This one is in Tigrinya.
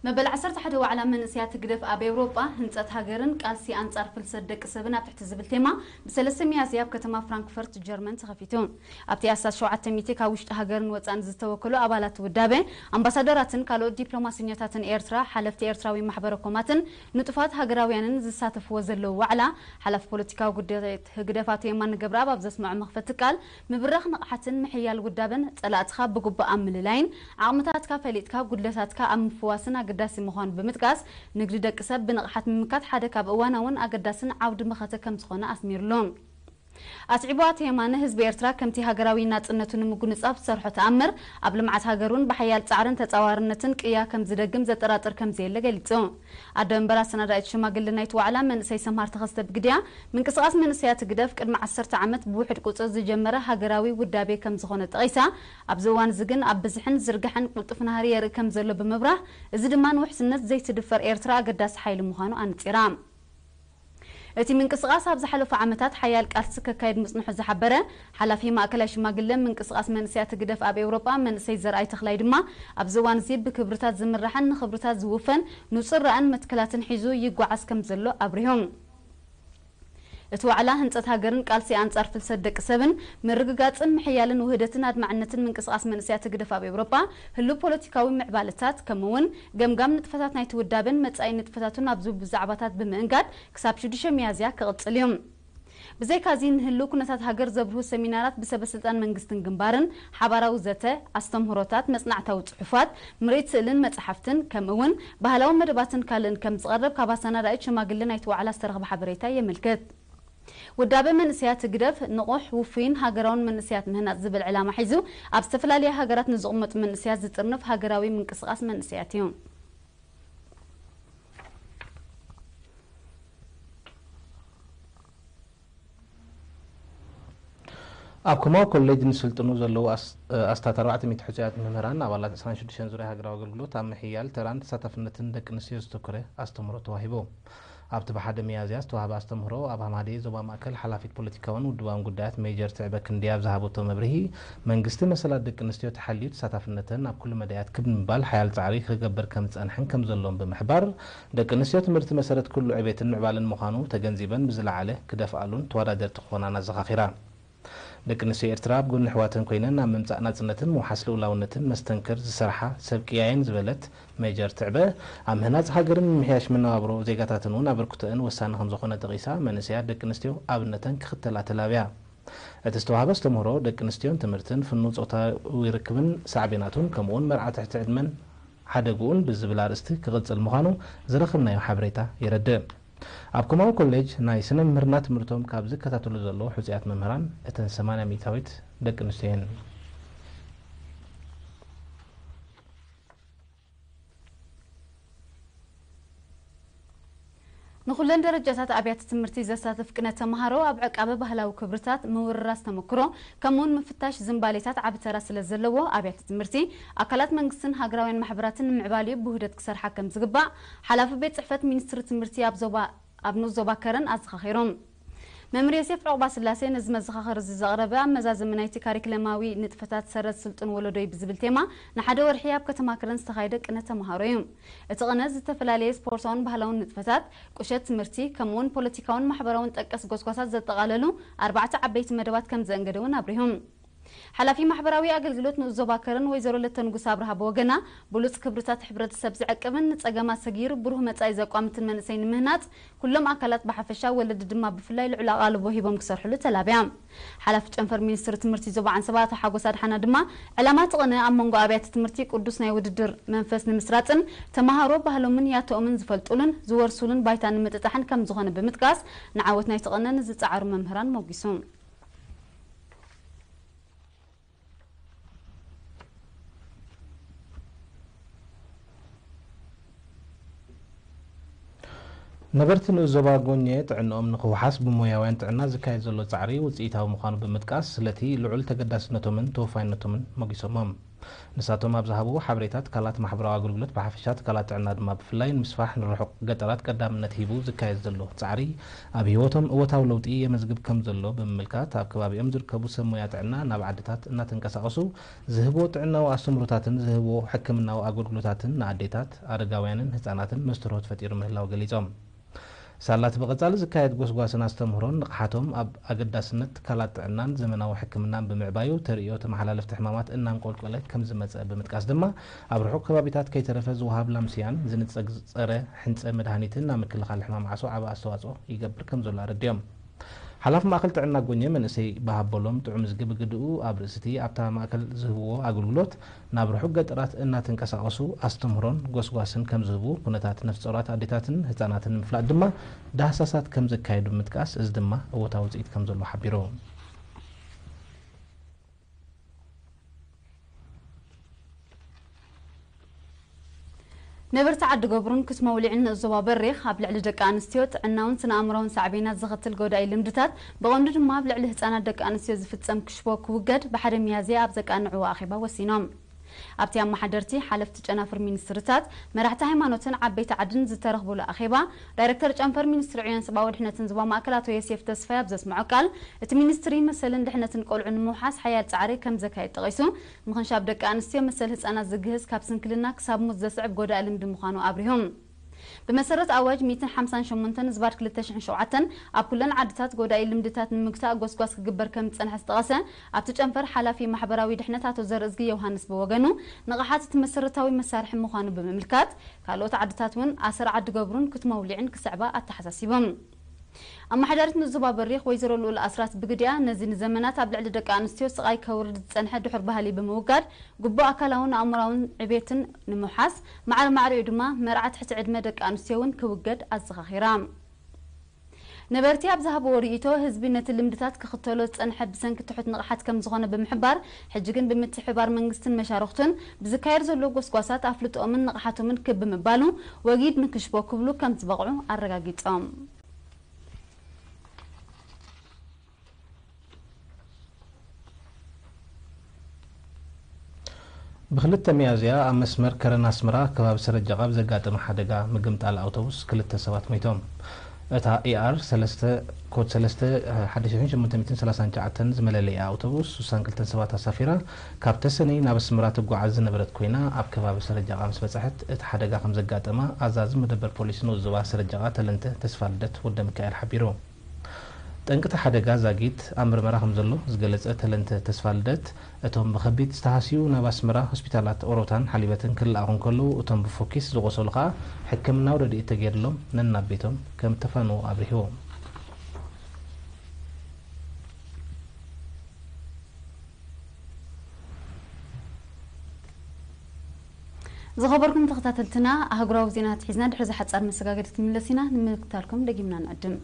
መበል ዓሰርተ ሓደ ዋዕላ መንእሰያት ህግደፍ ኣብ ኤውሮጳ፣ ህንጸት ሃገርን ቃልሲ ኣንጻር ፍልሰት ደቂ ሰብን ኣብ ትሕቲ ዝብል ቴማ፣ ብሰለስተ ሚያዝያ ኣብ ከተማ ፍራንክፈርት ጀርመን ተኸፊቱ። ኣብቲ ኣስታት ሸውዓተ ሚእቲ ካብ ውሽጢ ሃገርን ወጻእን ዝተወከሉ ኣባላት ውዳበ፣ ኣምባሳደራትን ካልኦት ዲፕሎማሰኛታትን ኤርትራ፣ ሓለፍቲ ኤርትራዊ ማሕበረ ኮማትን ንጡፋት ሃገራውያንን ዝሳተፍዎ ዘለዉ ዋዕላ፣ ሓላፊ ፖለቲካዊ ጉዳያት ህግደፍ ኣቶ የማነ ገብረኣብ ኣብ ዘስምዖ መኽፈቲ ቃል፣ ምብራኽ ንቕሓትን ምሕያል ውዳበን ጸላእትኻ ብግቡእ ኣብ ምልላይን ዓቕምታትካ ፈሊጥካ ጉድለታትካ ኣብ ምፍዋስን ኣገዳሲ ምዃኑ ብምጥቃስ፣ ንግዲ ደቂ ሰብ ብንቕሓት ምምካት ሓደ ካብ እዋናውን ኣገዳስን ዓውዲ መኸተ ከም ዝኾነ ኣስሚርሉ። ኣስዒቡ ኣቶ የማነ፣ ህዝቢ ኤርትራ ከምቲ ሃገራዊ ናጽነቱ ንምጉንጻፍ ዝሰርሖ ተኣምር፣ ኣብ ልምዓት ሃገር እውን ብሓያል ጻዕርን ተጻዋርነትን ቅያ ከም ዝደግም ዘጠራጥር ከም ዘየለ ገሊጹ። ኣደ መንበር ኣሰናዳኢት ሽማግለ ናይቲ ዋዕላ መንእሰይ ሰምሃር ተኸስተ ብግድያ፣ ምንቅስቓስ መንእሰያት ህግደፍ ቅድሚ ዓሰርተ ዓመት ብውሑድ ቁጽሪ ዝጀመረ ሃገራዊ ውዳቤ ከም ዝኾነ ጠቒሳ፣ ኣብዚ እዋን እዚ ግን ኣብ ብዝሕን ዝርግሐን ቅልጡፍ ናህሪ የርኢ ከም ዘሎ ብምብራህ፣ እዚ ድማ ንውሕስነት ዘይትድፈር ኤርትራ ኣገዳሲ ሓይሊ ምዃኑ ኣነጺራ። እቲ ምንቅስቓስ ኣብ ዝሓለፉ ዓመታት ሓያል ቃልሲ ከካይድ ምጽንሑ ዝሓበረ ሓላፊ ማእከላይ ሽማግለ ምንቅስቓስ መንእሰያት ህግደፍ ኣብ ኤውሮጳ መንእሰይ ዘርኣይ ተኽላይ ድማ፣ ኣብዚ እዋን እዚ ብክብርታት ዝምራሕን ንክብርታት ዝውፈን ንጹር ራእን መትከላትን ሒዙ ይጓዓዝ ከም ዘሎ ኣብሪሁ። እቲ ዋዕላ ህንጸት ሃገርን ቃልሲ ኣንጻር ፍልሰት ደቂ ሰብን ምርግጋጽን ምሕያልን ውህደትን ኣድማዕነትን ምንቅስቓስ መንእሰያት ህግደፍ ኣብ ኤውሮጳ፣ ህሉው ፖለቲካዊ ምዕባለታት፣ ከምኡ'ውን ገምጋም ንጥፈታት ናይቲ ውዳበን መጻኢ ንጥፈታቱን ኣብ ዝብሉ ዛዕባታት ብምእንጋድ ክሳብ ሽዱሽተ ሚያዝያ ክቕጽል እዩ። ብዘይካዚ ንህሉው ኩነታት ሃገር ዘብርሁ ሰሚናራት ብሰበ ስልጣን መንግስትን ግንባርን፣ ሓባራዊ ዘተ፣ ኣስተምህሮታት፣ መጽናዕታዊ ጽሑፋት፣ ምርኢት ስእልን መጽሓፍትን፣ ከምኡ'ውን ባህላዊ መደባትን ካልእን ከም ዝቐርብ ካብ ኣሰናዳኢት ሽማግለ ናይቲ ዋዕላ ዝተረኽበ ሓበሬታ የመልክት። ውዳበ መንእሰያት ህግደፍ ንቑሕ፣ ውፉይን ሃገራውን መንእሰያት ምህናጽ ዝብል ዕላማ ሒዙ ኣብ ዝተፈላለያ ሃገራት ንዝቕመጡ መንእሰያት ዝጥርንፍ ሃገራዊ ምንቅስቓስ መንእሰያት እዩ። ኣብ ከማዊ ኮሌጅ ንስልጥኑ ዘለዉ ኣስ-፣ ኣስታት ኣርባዕተ ሚእቲ ሕጹያት መምህራን ኣባላት ዕስራን ሽዱሽተን ዙርያ ሃገራዊ ኣገልግሎት ኣብ ምሕያል ተራን ተሳታፍነትን ደቂ ኣንስትዮ ዘተኮረ ኣስተምህሮ ተዋሂቡ። ኣብቲ ብሓደ ሚያዝያ ዝተዋህበ ኣስተምህሮ፣ ኣብ ሃማደኤ ዞባ ማእከል ሓላፊት ፖለቲካውን ውድባውን ጉዳያት ሜጀር ትዕበ ክንድያ ኣብ ዝሃበቶ መብርሂ፣ መንግስቲ መሰላት ደቂ ኣንስትዮ ተሓልዩ ተሳታፍነተን ኣብ ኩሉ መዳያት ክብ ንምባል ሓያል ጻዕሪ ክገብር ከም ዝጸንሐን ከም ዘሎን ብምሕባር፣ ደቂ ኣንስትዮ ትምህርቲ መሰረት ኩሉ ዕቤትን ምዕባለን ምዃኑ ተገንዚበን ብዝለዓለ ክደፍኣሉን ተወዳደርቲ ክኾናን ኣዘኻኺራ። ደቂ ኣንስትዮ ኤርትራ ኣብ ጎኒ ኣሕዋተን ኮይነን ኣብ ምምጻእ ናጽነትን ምውሓስ ልኡላውነትን መስተንክር ዝሰርሓ ሰብ ቅያ እየን ዝበለት ሜጀር ትዕበ፣ ኣብ ምህናጽ ሃገርን ምምሕያሽ መነባብሮ ዜጋታትን እውን ኣበርክቶአን ወሳኒ ከም ዝኾነ ጠቒሳ፣ መንእሰያት ደቂ ኣንስትዮ ኣብነተን ክኽተላ ተላብያ። እቲ ዝተዋህበ ኣስተምህሮ፣ ደቂ ኣንስትዮን ትምህርትን፣ ፍኑው ጾታዊ ርክብን ሳዕቤናቱን፣ ከምኡውን መርዓ ትሕቲ ዕድመን ሓደግኡን ብዝብል ኣርእስቲ ክቕጽል ምዃኑ ዝረኸብናዮ ሓበሬታ የረድእ። ኣብ ከማዊ ኮሌጅ ናይ ስነ ምምህርና ትምህርቶም ካብ ዝከታተሉ ዘለዉ ሕጹያት መምህራን፣ እተን ሰማንያ ሚእታዊት ደቂ ኣንስትዮ እየን። ንኹለን ደረጃታት ኣብያተ ትምህርቲ ዘሳትፍ ቅነ ተምሃሮ፣ ኣብ ዕቃበ ባህላዊ ክብርታት፣ ምውርራስ ተመክሮ፣ ከምኡውን ምፍታሽ ዝንባሌታት ዓቢ ተራ ስለ ዘለዎ፣ ኣብያተ ትምህርቲ፣ ኣካላት መንግስትን ሃገራውያን ማሕበራትን ንምዕባሊኡ ብውህደት ክሰርሓ ከም ዝግባእ፣ ሓላፊ ቤት ጽሕፈት ሚኒስትሪ ትምህርቲ ኣብ ዞባ፣ ኣብ ንኡስ ዞባ ከረን ኣዘኻኺሮም። መምህር ዮሴፍ ዑቕባስላሴ ነዚ መዘኻኸሪ እዚ ዘቕረበ፣ ኣብ መዛዘሚ ናይቲ ካሪክለማዊ ንጥፈታት ሰረት ስልጡን ወለዶይ ብዝብል ቴማ ንሓደ ወርሒ ኣብ ከተማ ከረን ዝተኻየደ ቅነ ተምሃሮ እዩ። እቲ ቅነ ዝተፈላለየ ስፖርታውን ባህላውን ንጥፈታት፣ ቁሸት ትምህርቲ፣ ከምኡውን ፖለቲካውን ማሕበራውን ጠቀስ ጎስጓሳት ዘጠቓለሉ ኣርባዕተ ዓበይቲ መደባት ከም ዘእንገደ እውን ኣብሪሆም። ሓላፊ ማሕበራዊ ኣገልግሎት ንኡስ ዞባ ከረን ወይዘሮ ለተ ንጉስ ኣብርሃ ብወገና፣ ብሉጽ ክብርታት ሕብረተሰብ ዝዕቅብን ንጸገማት ሰጊሩ ብሩህ መጻኢ ዘቋምትን መንእሰይ ንምህናጽ ኩሎም ኣካላት ብሓፈሻ፣ ወለዲ ድማ ብፍላይ ልዑል ኣቓልቦ ሂቦም ክሰርሕሉ ተላብያ። ሓላፊ ጨንፈር ሚኒስትሪ ትምህርቲ ዞባ ዓንሰባ ኣቶ ሓጎስ ኣድሓና ድማ፣ ዕላማ እቲ ቅነ ኣብ መንጎ ኣብያተ ትምህርቲ ቅዱስ ናይ ውድድር መንፈስ ንምስራጽን ተምሃሮ ባህሎምን ያቶኦምን ዝፈልጡሉን ዝወርሱሉን ባይታ ንምጥጣሕን ከም ዝኾነ ብምጥቃስ፣ ንዓወት ናይቲ ቅነ ንዝጸዓሩ መምህራን ሞጒሱ። ነበርቲ ንኡስ ዞባ ጎኘ ጥዕንኦም ንኽውሓስ ብሞያውያን ጥዕና ዝካየድ ዘሎ ጻዕሪ ውጽኢታዊ ምዃኑ ብምጥቃስ፣ ስለቲ ልዑል ተገዳስነቶምን ተወፋይነቶምን ሞጊሶሞም። ንሳቶም ኣብ ዝሃብዎ ሓበሬታ፣ ትካላት ማሕበራዊ ኣገልግሎት ብሓፈሻ፣ ትካላት ጥዕና ድማ ብፍላይ፣ ንምስፋሕ ንርሑቕ ገጠራት ቀዳምነት ሂቡ ዝካየድ ዘሎ ጻዕሪ፣ ኣብ ህይወቶም እወታዊ ለውጢ የመዝግብ ከም ዘሎ ብምምልካት፣ ኣብ ከባቢኦም ዝርከቡ ሰብ ሞያ ጥዕና ናብ ዓድታት እናተንቀሳቐሱ ዝህብዎ ጥዕናዊ ኣስተምህሮታትን ዝህብዎ ሕክምናዊ ኣገልግሎታትን ንኣዴታት፣ ኣረጋውያንን ህጻናትን መስተርሆት ፈጢሩ ምህላው ገሊጾም። ሳላት ብቐጻሊ ዝካየድ ጎስጓስን ኣስተምህሮን ንቕሓቶም ኣብ ኣገዳስነት ትካላት ጥዕናን ዘመናዊ ሕክምናን ብምዕባዩ፣ ተርእዮ ተመሓላለፍቲ ሕማማት እናንቆልቆለ ከም ዝመጸ ብምጥቃስ ድማ፣ ኣብ ርሑቕ ከባቢታት ከይተረፈ ዝወሃብ ላምስያን ዝንጸግ ጸረ ሕንጸ መድሃኒትን ናብ ምክልኻል ሕማም ዓሶ ዓቢ ኣስተዋጽኦ ይገብር ከም ዘሎ ኣረዲኦም። ሓላፊ ማእከል ጥዕና ጎኘ መንእሰይ ብሃበሎም ጥዑም ዝግብግድኡ ኣብ ርእሲቲ ኣብታ ማእከል ዝህብዎ ኣገልግሎት ናብ ርሑቕ ገጠራት እናተንቀሳቐሱ ኣስተምህሮን ጎስጓስን ከም ዝህቡ፣ ኩነታት ነፍሰ ጾራት ኣዴታትን ህጻናትን ንምፍላጥ ድማ ዳህሳሳት ከም ዘካየዱ ብምጥቃስ፣ እዚ ድማ እወታዊ ውጽኢት ከም ዘለዎ ሓቢሩ። ነበርቲ ዓዲ ገብሩን ኩት መውሊዕን ዞባ በሪኽ ኣብ ልዕሊ ደቂ ኣንስትዮ ጥዕናውን ስነ ኣእምራውን ሳዕቤናት ዘኸትል ጎዳኢ ልምድታት ብቐንዱ ድማ ኣብ ልዕሊ ህጻናት ደቂ ኣንስትዮ ዝፍጸም ክሽቦ ክውገድ ብሓደ ሚያዝያ ኣብ ዘቃንዕዎ ኣኼባ ወሲኖም። ኣብቲ ኣመሓደርቲ፣ ሓለፍቲ ጨናፍር ሚኒስትርታት፣ መራሕቲ ሃይማኖትን ዓበይቲ ዓድን ዝተረኽቡሉ ኣኼባ፣ ዳይሬክተር ጨንፈር ሚኒስትሪ ዕዮን ሰብኣዊ ድሕነትን ዞባ ማእከል ኣቶ ዮሴፍ ተስፋይ ኣብ ዘስምዖ ቃል፣ እቲ ሚኒስትሪ መሰልን ድሕነትን ቆልዑ ንምውሓስ ሓያል ጻዕሪ ከም ዘካየድ ጠቒሱ፣ ምኽንሻብ ደቂ ኣንስትዮ መሰል ህጻናት ዝግህስ ካብ ስንክልና ክሳብ ሞት ዘስዕብ ጎዳኢ ልምዲ ምዃኑ ኣብሪሁ። ብመሰረት ኣዋጅ ሚእትን ሓምሳን ሸሞንተን ዝባድ ክልተ ሽሕን ሸውዓተን ኣብ ኩለን ዓድታት ጎዳኢ ልምድታት ንምግታእ ጎስጓስ ክግበር ከም ዝጸንሐ ዝጠቐሰ ኣብቲ ጨንፈር ሓላፊ ማሕበራዊ ድሕነት ኣቶ ዘርእዝጊ ዮሃንስ ብወገኑ፣ ንቕሓት እቲ መሰረታዊ መሳርሒ ምዃኑ ብምምልካት፣ ካልኦት ዓድታት እውን ኣሰር ዓዲ ገብሩን ኩት መውሊዕን ክስዕባ ኣተሓሳሲቦም። ኣመሓዳሪት ንዞባ በሪኽ ወይዘሮ ልኡል ኣስራት ብግዲኣ፣ ነዚ ንዘመናት ኣብ ልዕሊ ደቂ ኣንስትዮ ስቓይ ከውርድ ዝጸንሐ ድሑር ባህሊ ብምውጋድ፣ ግቡእ ኣካላውን ኣእምራውን ዕቤትን ንምውሓስ፣ ማዕረ ማዕሪኡ ድማ መርዓ ትሕቲ ዕድመ ደቂ ኣንስትዮ እውን ክውገድ ኣዘኻኺራ። ነበርቲ ኣብ ዝሃብዎ ርእይቶ፣ ህዝቢ ነቲ ልምድታት ክኽተሎ ዝጸንሐ ብሰንኪ ትሑት ንቕሓት ከም ዝኾነ ብምሕባር፣ ሕጂ ግን ብምትሕብባር መንግስትን መሻርኽቱን ብዝካየድ ዘሎ ጎስጓሳት ኣፍልጦኦምን ንቕሓቶምን ክብ ብምባሉ፣ ወጊድ ንክሽቦ ክብሉ ከም ዝበቕዑ ኣረጋጊጾም። ብክልተ ሚያዝያ ኣብ መስመር ከረን ኣስመራ ከባቢ ሰረጃቓ ብዘጋጠመ ሓደጋ ምግምጣል ኣውቶቡስ ክልተ ሰባት ሞይቶም። እታ ኤኣር ሰለስተ ኮድ ሰለስተ ሓደ ሽሕን ሸሞንተ ሚእትን ሰላሳን ትሽዓተን ዝመለለያ ኣውቶቡስ ስሳን ክልተን ሰባት ኣሳፊራ ካብ ተሰነይ ናብ ኣስመራ ትጓዓዝ ዝነበረት ኮይና፣ ኣብ ከባቢ ሰረጃቓ ምስ በጽሐት እቲ ሓደጋ ከም ዘጋጠማ ኣዛዚ መደበር ፖሊስ ንኡስ ዞባ ሰረጃቓ ተለንተ ተስፋልደት ወልደሚካኤል ሓቢሩ። ጠንቂ እቲ ሓደጋ ዛጊት ኣብ ምርመራ ከም ዘሎ ዝገለጸ ተለንተ ተስፋልደት፣ እቶም ብኸቢድ ዝተሃስዩ ናብ ኣስመራ ሆስፒታላት ኦሮታን ሓሊበትን ክለኣኹ እንከለዉ፣ እቶም ብፎኪስ ዝቖሰሉ ከኣ ሕክምናዊ ረድኤት ተገይርሎም ነናብ ቤቶም ከም እተፋነዉ ኣብሪሁ። ዝኸበርኩም ተኸታተልትና፣ ኣህጉራዊ ዜናታት ሒዝና ድሕሪ እዚ ሓጻር መሰጋገዲ ክንምለስ ኢና። ንምክታልኩም ደጊምና ንዕድም።